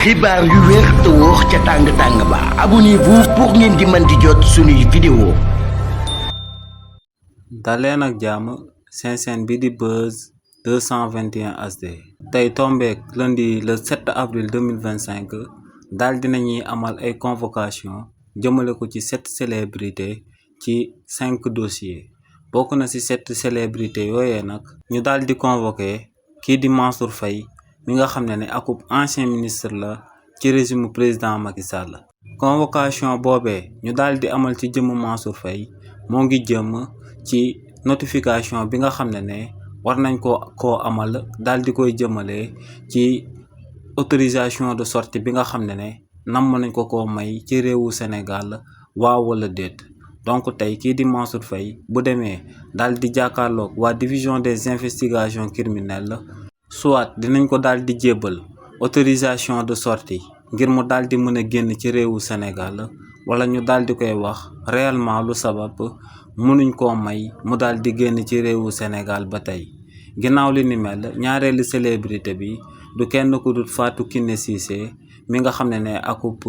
xibaar yu wér te wóor ca tàng ba abonnez-vous pour ngeen di mën di jot suñuy vidéo. daleen ak jàmm seen chaîne bi di Buzz 221 HD tey tombeek lundi le 7 avril 2025 daal dinañuy amal ay convocation jëmale ko ci 7 célébrités ci 5 dossiers. bokk na ci 7 célébrités yooyee nag ñu daal di convoqué kii di Mansour Faye mi nga xam ne akub ancien ministre la ci régime président Macky Sall. convocation boobee ñu daal di amal ci jëmm Mansour Faye moo ngi jëm ci notification bi nga xam ne war nañ koo amal daal di koy jëmale ci autorisation de sortie bi nga xam ne namm nañ ko may ci réewu Sénégal waaw wala déet. donc tey kii di Mansour Faye bu demee daal di jàkkaarloog waa division des investigations criminelles soit dinañ ko daal di jébbal autorisation de sortie ngir mu daal di mën a génn ci réewu Sénégal wala ñu daal di koy wax réellement lu sabab mënuñ koo may mu daal di génn ci réewu Sénégal ba tey. ginnaaw li ni mel ñaareelu célébrité bi du kenn ku dul Fatou Kiné Cissé mi nga xam ne akub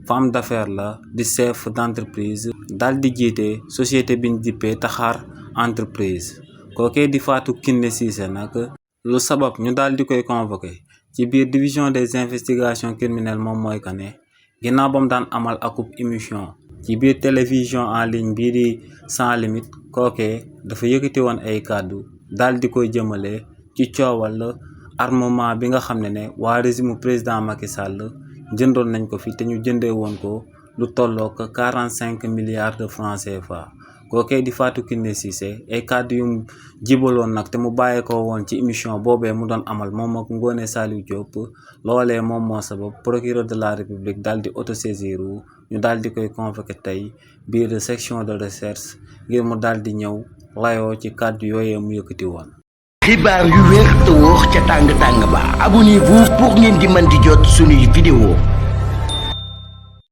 femme d'affaires la di chef d'entreprise daal di jiite société biñ dippee Taxaar entreprise. kookee di Fatou Kiné Cissé nag lu sabab ñu daal di koy convoqué ci biir division des investigations criminelles moom mooy que ne ginnaaw ba mu daan amal akub émission ci biir télévision en ligne bii di Sans Limite kookee dafa yëkkati woon ay kàddu daal di koy jëmale ci coowal armement bi nga xam ne waa régime président Macky Sall jëndoon nañ ko fi te ñu jëndee woon ko lu tollook 45 milliards de francs CFA. kookee di Fatou Kiné Cissé ay kàddu yu mu jibaloon nag te mu bàyyee ko woon ci émission boobee mu doon amal moom ak Ngoné Saliou Diop loolee moom moo sabab procureur de la République daal di autosaisir ñu daal di koy convoqué tey biir section de recherche ngir mu daal di ñëw layoo ci kàddu yooyee mu yëkkati woon. xibaar yu wér te wóor ca tàng ba abonnez-vous pour ngeen di mën di jot suñuy vidéo.